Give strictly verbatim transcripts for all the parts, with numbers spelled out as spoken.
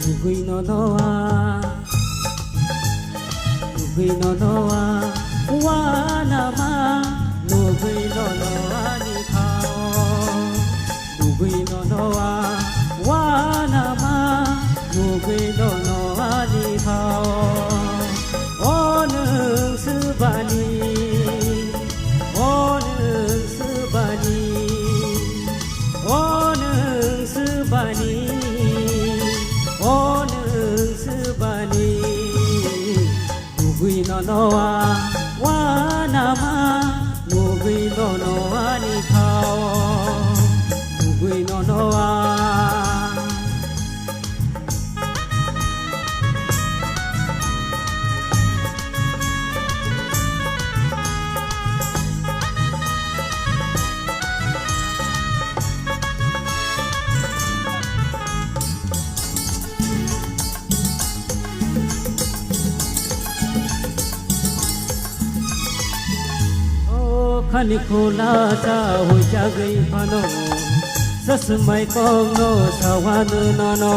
Nugwi no noa, nugwi no noa, wana ma, nugwi no noa ni khao. Nugwi no noa, wana ma, nugwi no noa ni khao. O nwng swbani, o nwng swbani, o nwng swbani, o nwng swbani. Nugwi no noa, wana ma, nugwi no noa ni khao. Nugwi no noa. O khani khula cha huijagwi phano, sasmai kongno sawanu nono.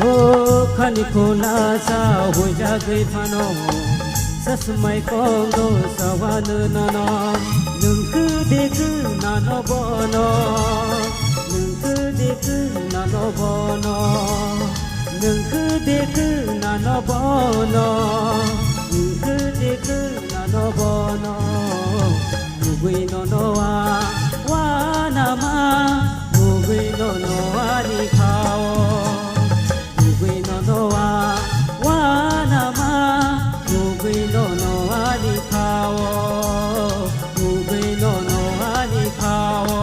O khani khula cha huijagwi phano, sasmai kongno sawanu nono. Nwng kwdwi kwnano bono, nwng kwdwi kwnano bono, nwng kwdwi kwnano bono, nwng kwdwi kwnano bono. Nugwi no noa, wana ma, nugwi no noa ni khao. Nugwi no noa, wana ma, nugwi no noa ni khao. Nugwi no noa ni khao.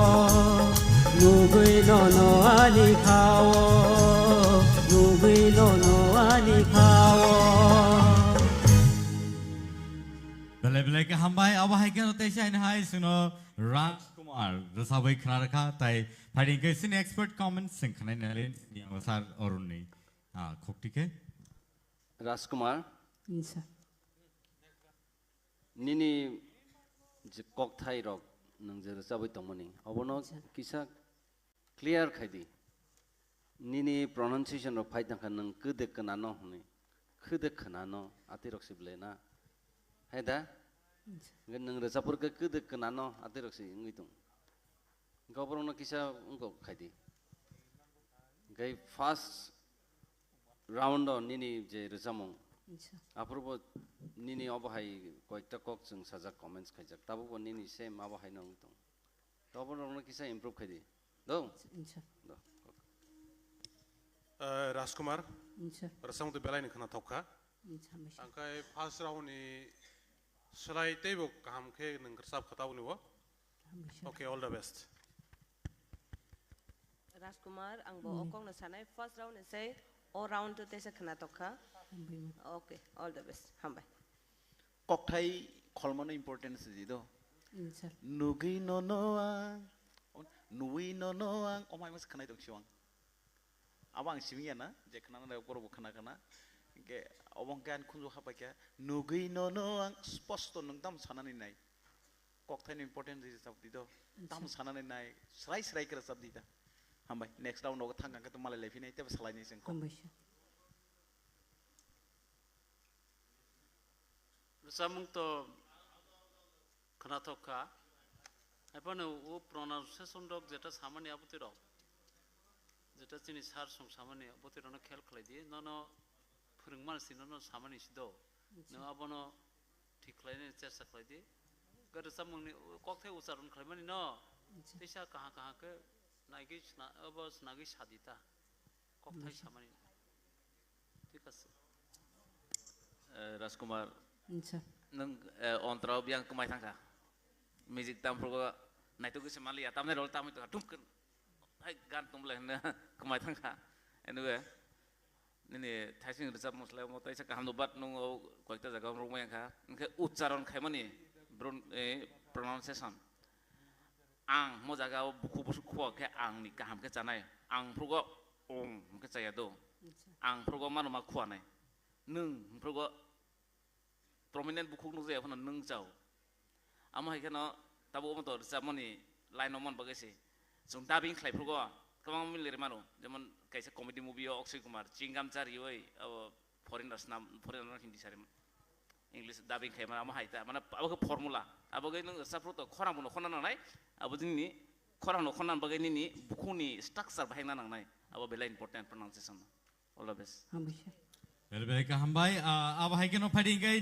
Nugwi no noa ni khao. Nugwi no noa ni khao. Belai belai khe hambai, abo hai kheno teisa hai chwngno Raj Kumar rwchabwi khna rwkha, tai phaidi hwnkhe chini expert comments chwng khwnai nai, yang sir Arun ni, ah, khokti khe. Raj Kumar, Yes, sir. Nini je kokthai rok nwng je rwchabwi tongmani, obono Yes, sir. kisa clear khai di. Nini pronunciation rok phai tangkha nwng kwdek kwnano hwnwi. Khwdek kwnano atwi rok si belai na. Hai da? Hwnkhe nwng rwchapur khe kwdek kwnano atwi rok si wngwi tong. Hwnkhe oborokno kisa wngkok khai di. Hwnkhe first round o nini je rwchapmung. Acha. Aphuru bo nini obo hai koyekta kok chwng sajak comments khaijak. Tabuk bo nini same abo hai no wngwi tong. Toborokno kisa improve khai di. Do? Acha. Do. Eh, Rajkumar, Acha. Rwchapmung twi belai ni khwna thok kha. Acha, hambai sir. Ang khai first round ni slai teibo kaham khe nwng rwchap kha tabukni bo. Hambai sir. Okay, all the best. Rajkumar, ang bo o Mm. kok no sanai, first round ni sai o round to teisa khwna thok kha. Hambai. Okay, all the best. Hambai. Kokthai kholmano important se di do. Mm, sir. Nugwi no no ang, nugwi no no ang, omai mas khnai tong siwang. Abo ang simi ya na, je khna na poro bo khna khna. Ke obo hwnkhe ani khunju hapai kha, nugwi no no ang, sposto nwng tam sanani nai. Kokthai no important di sab di do. Mm, Tam sir. sanani nai, srai srai kra sab di ta. Hambai, next round ogo thang kha to malai lai phinai, tebo salai ni sengko. Hambai sir. Rwchapmung to khwnathok kha. Haiphano o pronunciation rok jeta samani abotwi rok, jeta chini sir song samani abotwi rokno khel khlai di. Nono phwrwngmani si nono samani si do. Acha. Nwng abono thik khlainani chesta khlai di. Ga rwchapmungni kokthai ucharon khlaimani no. Acha. Teisa kaham kaham khe naigwi sna-, abo snagwi sa di ta. Kokthai Acha. samani. Thik ase. Eh, Rajkumar, Acha. nwng, eh, ontra o biyang kwmai thangkha. Music tamphrugo naitugwi se manliya, tamni rol tamwi tongkha, tum khe, hai gan tum le hwnna kwmai thangkha. Anyway, nini thaising rwchap mosla mo taisa kaham no, but nwng o koikta jaga rwngmai wngkha. Hwnkhe ucharon khaimani bron-, eh, pronunciation. Ang mo jaga o bukhuk busuk khua khe ang ni kaham khe chanai. Ang phrugo ong hwnkhe chaya do. Acha. Ang phrugo mano ma khua nai. Nwng phrugo prominent bukhuk nukjaya phano nwng chao. Amo hai kheno Abo omo to rwchapmani line o man bagwi se. Chwng dubbing khlai phuru go kwbangma mili rwmano. Jemon kaisa comedy movie o Akshay Kumar, Chingam cha riwi abo foreigner snam, foreigner no Hindi sari. English dubbing khai mano amo hai ta. Mane abo khe formula. Abo khe nwng rwchap phuru to khorang bono khorna nangnai. Abo jini khorang no khorna bagwi nini bukhuni structure bahai na nangnai. Abo belai important pronunciation. All the best. Hambai sir. Belai belai kaham bai. Ah, abo hai khe no phaidi hingkai